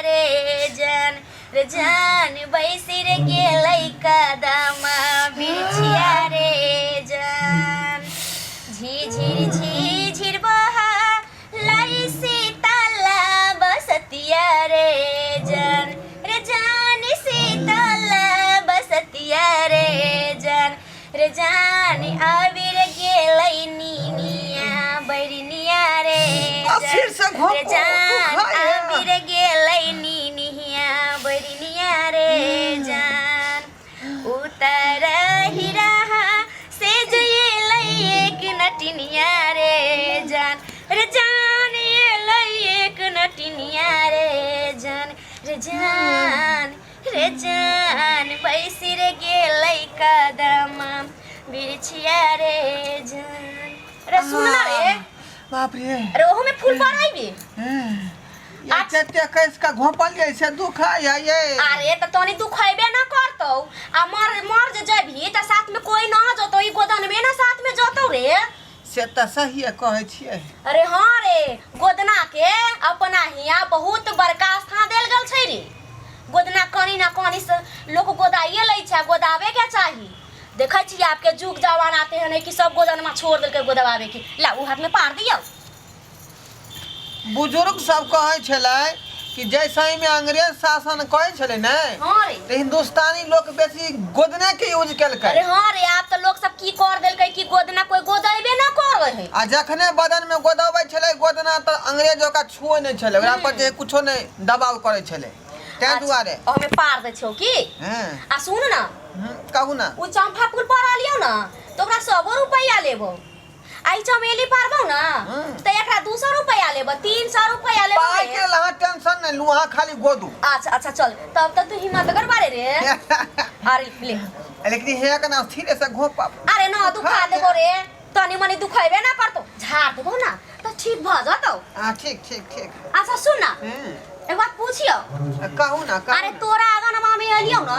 रे जान रे जान बैसी रे गेलै कदमा बिरछिया रे जान झिझिर झिझिर बहा लाई सीतला बसतिया रे जान रे जान सीतला बसतिया रे जान रे जान आबिर गेलै निनिया बैरनिया रे आ फिर से घोंपो, रे जान दुखाइया। आबिर गेलै निनिया बैरनिया रे जान उतर हिरा से जयलै एक नटिनिया रे जान रे जान एलै एक नटिनिया रे जान रे जान रे जान बैसि रे गेलै कदम बिरछिया रे जान रे सुन ना रे बाप रे अरे ओहो में फूल पर आइबी ये चट्टे कैस का घोपल जैसे दुख है ये अरे त तनी दुखैबे ना करतौ आ मर मर जे जबही त साथ में कोई ना जतौ ई गोदन में ना साथ में जतौ रे से तऽ सहिए कहै छियै अरे हाँ रे गोदना के अपना हिया बहुत बड़का स्थान देल गेल छै रे गोदना कनी ना कनी से लोग गोदाइए लै छै गोदावे के चाही देखै छी आपके जुग जमाना आते हैं कि सब गोदनमा छोड़ देलकै गोदवावे के ला उ हाथ में पार दियौ बुजुर्ग सब कहै छलै कि जाहि समयमे अंग्रेज शासन करै छलै ने हाँ रे तऽ हिंदुस्तानी लोक बेसी गोदने के यूज केलकै अरे हाँ रे आप तो लोग सब की कर देलकै कि गोदना कोई गोदैबे ना कर है आ जखने बदन में गोदबै छलै गोदना तऽ अंग्रेज ओकरा छुए नहि छलै ओकरा पर जे कुछो नहि दबाव करै छलै ताहि दुआरे हमें पार दै छौ की हँ आ सुन ना कहू ना उ चंपा पुल पर आलियौ ना तो ओकरा सौ रुपया लेबो आई चमेली पारबौ ना त एकरा 200 रुपया लेब 300 रुपया लेब पाइ के लेल अहाँ टेंशन नहि लू अहाँ खाली गोदू अच्छा अच्छा चल तब तक तू हिम्मतगर बारे रे अरे ले लेकिन हे के ना धीरे से घोप अरे ना दुखा देबो रे तनी मनी दुखैबे ना करतो झाड़ देबो ना त ठीक भ जतौ हां ठीक ठीक ठीक अच्छा सुन ना एक बात पूछियो कहू ना कहू अरे तोरा आंगन में एलियौ ना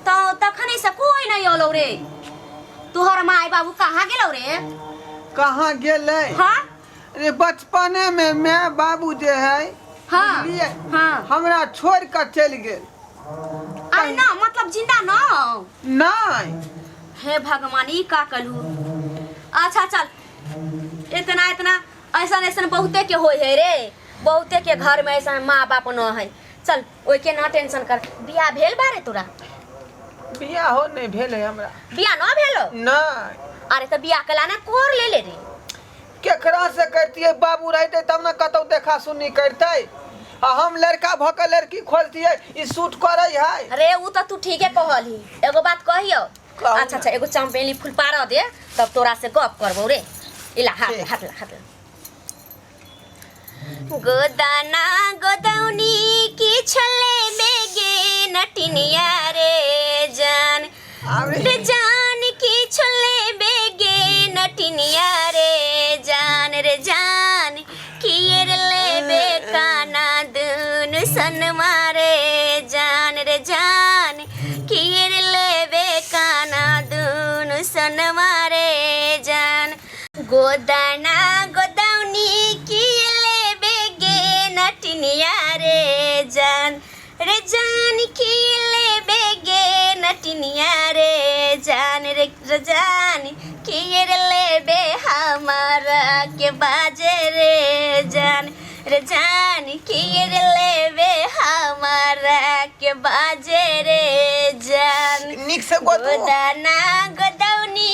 त तखनी से कोई नहीं अलो रे तोहर माय बाबू कहाँ गेलौ रे कहाँ गेलै हाँ अरे बचपने में माय बाबू जे है हाँ बुझलियै हाँ हमरा छोड़ कऽ चलि गेल अरे ना मतलब जिंदा ना नहि हे भगवान ई का कलू अच्छा चल इतना इतना ऐसा ऐसा बहुते के होय है रे बहुते के घर में ऐसा माँ बाप न है चल ओइ के ना टेंशन कर बियाह भेल बारे तोरा बियाह हो नहीं भेल है हमरा बियाह ना भेलो नहीं अरे तो बियाह कला ना कोर ले ले रे केकरा से करतियै बाबू रहते तब ने कतौ देखा सुनी करतै आ हम लड़का भऽ कऽ लड़की खोजतियै ई सूट करै है अरे उ तो तू ठीके कहलही एगो बात कहियो कहू अच्छा अच्छा एगो चंपेली फूल पार दे तब तोरा से गप करबो रे इला हाथ ठीक। हाथ ला हाथ ला गोदाना गोदौनी की छले बेगे नटिनिया रे जान आबे। रे जान की छले बेगे नटिनिया रे जान रे जान किएर लेबे काना दुन सन मारे जान रे जान किएर लेबे काना दुन सन मारे जान गोदाना गोदाउनी की लेबे गे नटिनिया रे जान रे जान की लेबे गे नटिनिया रे जान रे रे जान की रे लेबे हमारा के बाजे रे जान रे जान की रे लेबे हमारा के बाजे रे जान नीक से गोदू गोदाना गोदौनी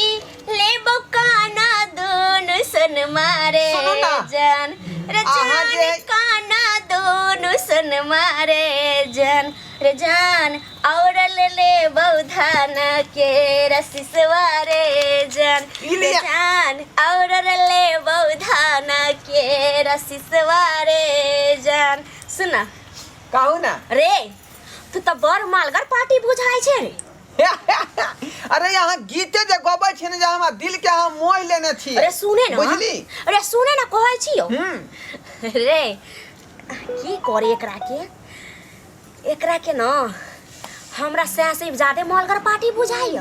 लेबो काना दोनों सन मारे सुनू ना। जान रे अहाँ जान जे- काना दोनों सन मारे जान रे जान और ले ले धान के रसिसवा रे जान ई रे लिया। जान और ले धान के रसिसवा रे जान सुना कहू ना रे तू तऽ बड़ मालगर पार्टी बुझाइ छै रे अरे यहाँ गीते जे गबै छी ने जे हमरा दिल के अहाँ मोहि लेने छी अरे सुने ना बुझली अरे सुने ना कहै छी यौ हम्म रे की करे एकरा के एकरा के न हमरा सएह से ज्यादे मलगर पार्टी बुझाइय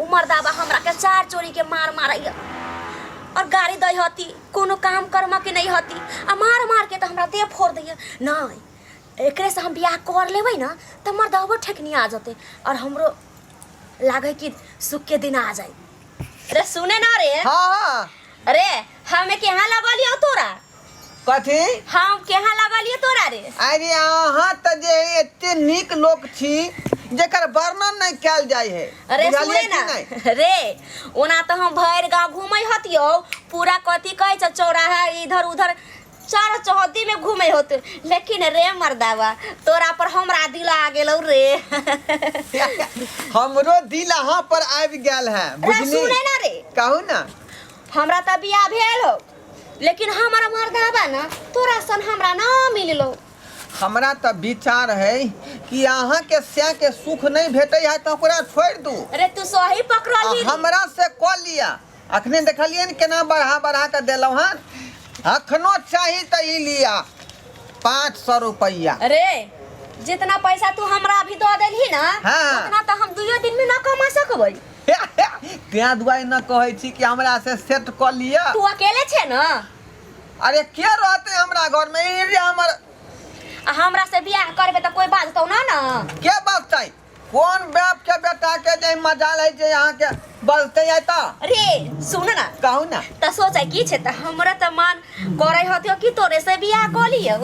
उमर दाबा हमरा के चार चोरी के मार मारैय और गाड़ी दै हती कोनो काम कर्म के नहीं हती आ मार मार के तो हमरा देह फोड़ दैय नहीं एकरे से हम बियाह कर लेबै ना तऽ मर्दबो ठेकनी आ जेतै और हमरो लागै कि सुख के दिन आ जाए। रे सुने ना रे। हाँ हाँ। अरे हमें केहाँ लगलियो तोरा? कथी? हम केहाँ लगलियो तोरा रे? अरे अहाँ तऽ जे एते नीक लोक छी जेकर वर्णन नहि कयल जाइ है। अरे बुझलियै सुने कि ना नहि? रे, ओना तऽ हम भरि गाँव घूमै हतियौ, पूरा कथी कहै छै चौराहा इधर उधर चार चौहद्दी में घूमे होत, लेकिन रे मर्दावा तोरा पर हमरा दिल आ गेलौ रे। हमरो दिल अहाँ पर आबि गेल है। रे बुझली? सुने ना रे। कहू ना। हमरा तऽ बियाह भेल हो, लेकिन हमर मर्दावा ना तोरा सन हमरा ना मिललो। हमरा तऽ विचार है कि अहाँ के सैं के सुख नहीं भेटै है तऽ ओकरा छोड़ि दू। अरे तू सही पकड़लही। आ हमरा से कऽ लिअ। अखने देखलियै ने केना बढ़ा बढ़ा कऽ देलहुँ हन। अखनो चाही तऽ ई लिअ 500 रुपैआ। अरे जितना पैसा तू हमरा अभी दऽ देलही ना, हाँ। उतना तऽ हम दुइयो दिन में ना कमा सकबै। तें दुआरे न कहै छी कि हमरा से सेट कऽ लिअ। तू अकेले छे ना? अरे के रहतै हमरा घर में? ई रे हमर। आ हमरा से बियाह करबे तऽ कोई बाजतौ ना ना? के बाजतै? कोन बाप के बेटा के जे मजाल है जे यहाँ के बजतै है तऽ? अरे सुन ना। कहू ना। तऽ सोचै की छै तऽ हमरा तऽ मन करै हतियो कि तोरे से बियाह कऽ लियौ।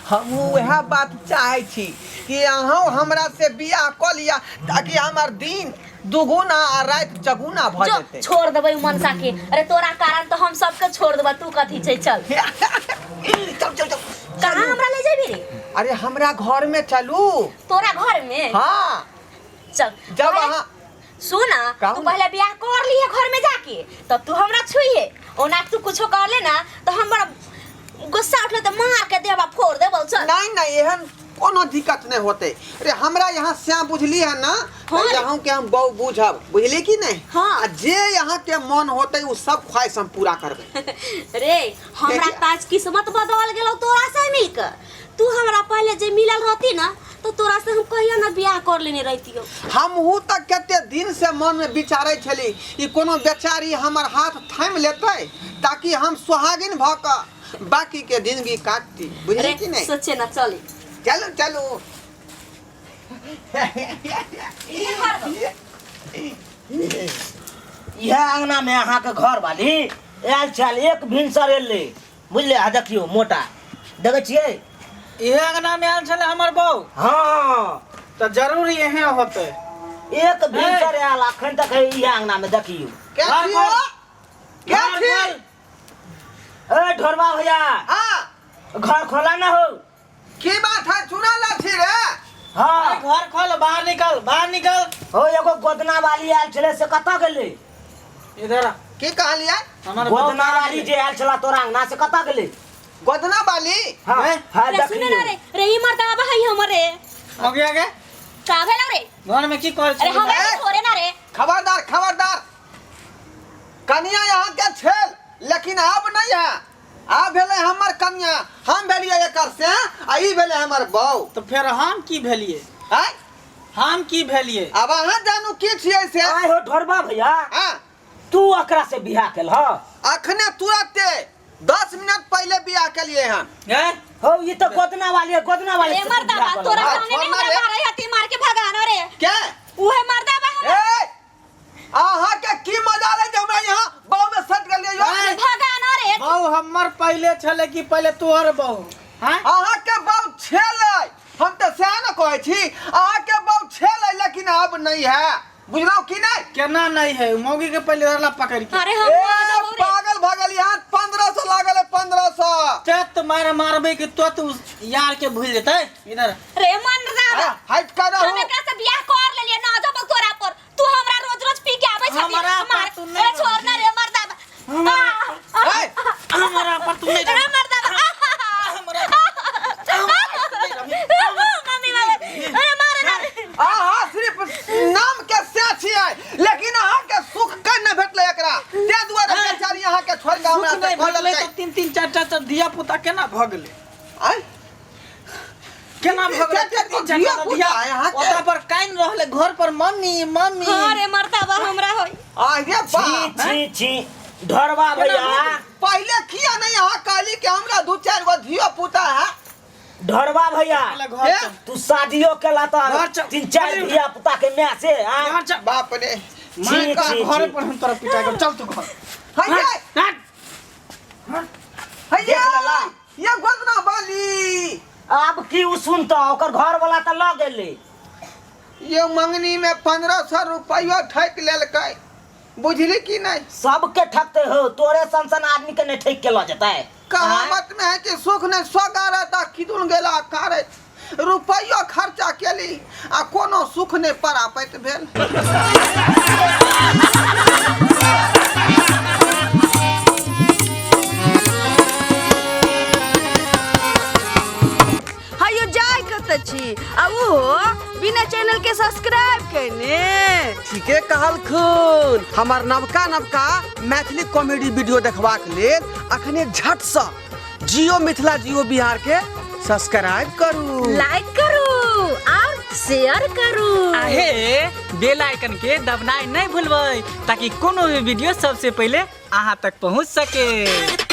हमहूँ वएह बात चाहै छी कि अहूँ हमरा से बियाह कऽ लिअ ताकि हमर दिन दुगुना आ राति चगुना भऽ जो जेतै। छोड़ देबै मनसा के। अरे तोरा कारण तऽ हम सबके छोड़ देबै, तू कथी छै? चल। चल चल चल। कहाँ हमरा ले जेबी रे? अरे हमरा घर में चलू। तोरा घर में? हाँ। चल। जब पहले- अहाँ सुन ना, कहू तू ना। पहले बियाह कर लिए घर में जाके तब तू हमरा छुइहे। ओना तू कुछो कर ले ना तो हमर गुस्सा उठले तो मार के देबा फोड़ देबो। चल। नहीं नहीं एहन कोनो दिक्कत नहीं होते। अरे हमरा यहाँ श्याम बुझली है ना, हाँ। तो यहाँ के हम बहु बुझब, बुझली कि नहीं? हाँ। आ जे यहाँ के मन होते उ सब ख्वाहिश हम पूरा करबे। रे हमरा ताज किस्मत बदल गेलो तोरा से मिलकर। तू हमरा पहले जे मिलल रहती ना तो तोरा से हम कहिया ना बियाह कर लेने रहतियो। हमहू तक कते दिन से मन में विचारै छली ई कोनो बेचारी हमर हाथ थामि लेतै ताकि हम सुहागिन भऽ कऽ बाकी के जिंदगी काटती, बुझली अरे कि नहीं? सोचे ना, चली। चलू चलू। इएह अंगना में अहाँ के घर वाली आयल छल, एक भिनसर एलै बुझलियै। आ देखियौ मोटा देखै छियै। इहे अंगना में आयल छलै हमर बहू? हाँ। तऽ जरूर इहे होतै। एक भिनसर आयल, अखन तक है इहे अंगना में देखियौ। के घर छी खोल। हो? के घर छी? खोल। ए ढोरबा भैया। हाँ। घर खोला ना हो। की बात है चुना लाठी रे? हाँ। अरे घर खोल, बाहर निकल, बाहर निकल। हो एगो गोदना वाली आयल छलै से कतऽ गेलै? इधर आ। की कहलियै? हमर बहू गोदना कहाँ वाली गेलै? जे आयल छला तोरा अंगना से कतऽ गेलै? गोदना वाली? हाँ, हैं? हाँ, रे सुने ना देखियौ। रे, रे ई मर्दाबा है हमरे। हो गया गे? का भेलौ रे? घर में की करै अरे छी? हमरा ए! के छोड़े ना रे। खबरदार खबरदार, कनिया यहाँ के छेल लेकिन अब नहीं है। आब भेलै हमर कनिया, हम भेलियै एकर से आ ई भेलै हमर बहू। तऽ फेर हम की भेलियै? आँय? हम की भेलियै? आब अहाँ जानू की छियै से। आय हो ढोरबा भैया। हाँ। तू ओकरा से बियाह केलह? अखने तुरते 10 मिनट पहले बियाह केलिए हन। हैं? हो ई तऽ गोदना वाली है, गोदना वाली रे से मर्दाबा बियाह तोरा केलह। आ, सामने में छोड़ ना हमरा रे। मारै हती, मार के भगानो रे। के? उहे मर्दाबा हमरा। ए, अहाँ के की मजा लै जे हमरा यहाँ बहू में सट गेलियै यौ? ए, भगानो रे। बहू हमर पहले छलै कि पहले तोहर बहू? हाँ? अहाँ के बहू छेलै, हम तऽ सएह ने कहै छी, अहाँ के बहू छेलै लेकिन अब नहीं है, बुझलहुँ कि नहीं? केना नहीं है? मौगी के पहले धरला पकड़ के। अरे हम ए, मर देबौ रे। पागल भऽ गेल यहाँ, 1500 लागल है, 1500। चत मार मारबे कि तो तू यार के भूल जेतै। इधर। रे मर्दाबा। हट कर रहू। हम एकरा से बियाह कर लेलियै ना जब तोरा पर तू हमरा रोज रोज पी के आबै छथि। हमरा पर मार। तू नहीं ए छोड़ ना रे मर्दाबा। हमरा- ए, हमरा पर तू नहीं रे मर्दाबा। मम्मी मारे। अरे मारे ना रे। अहाँ सिर्फ नाम के से छियै लेकिन अहाँ के सुख के नहि भेटलै एकरा, ताहि दुआरे बेचारी अहाँ के छोड़ि कऽ हमरा सुख से नहीं भऽ भेटलै गेलै। तऽ तीन तीन चार चार चार धिया पुता केना भऽ गेलै? आँय? केना भऽ गेलै? चार चार तीन चार धिया टा पुता धिया है अहाँके? ओतऽ पर कानि रहलै घर पर मम्मी मम्मी। हाँ रे मर्दाबा हमरा होई। आगे छी बाप। छी छी ढोरबा भैया। पहले किया नहीं अहाँ कहली कि हमरा 2-4 गो धिया पुता है? ढोरबा भैया पहिले घर ए? चल। तू शादियो केला घर तऽ चल। तीन चारि धिया पुता के माय से आँय? घर चल। बाप रे मार छी, का छी, घरे छी। पर हम तोरा पिटाई करब। चल तू घर। हैया हट, हट। हैया देख लेला। ये गोदना बाली आब की उ सुनतौ ओकर घर वाला तऽ लऽ गेलै ये मंगनी में 1500 रुपया ठकि लेलकै बुझली कि नहीं सबके ठकते हो तोरे सन सन आदमी के नहीं ठक के लऽ जेतै कहावत में है कि सुख ने स्वगारत आ किदुन गेला कारत रुपैयो खर्चा केली आ कोनो सुख नहि परापैत भेल। हयो जाय कतऽ छी आ ओहो बिना चैनल के सब्सक्राइब केने? ठीके कहलखुन। हमर नवका नवका मैथिली कॉमेडी वीडियो देखबाक लेल अखने झटसँ जियो मिथिला जियो बिहार के सब्सक्राइब करू, लाइक करू और शेयर करू। आहे बेल आइकन के दबनाइ नहीं भूलबै ताकि कोनो भी वीडियो सबसे पहले अहाँ तक पहुँच सके।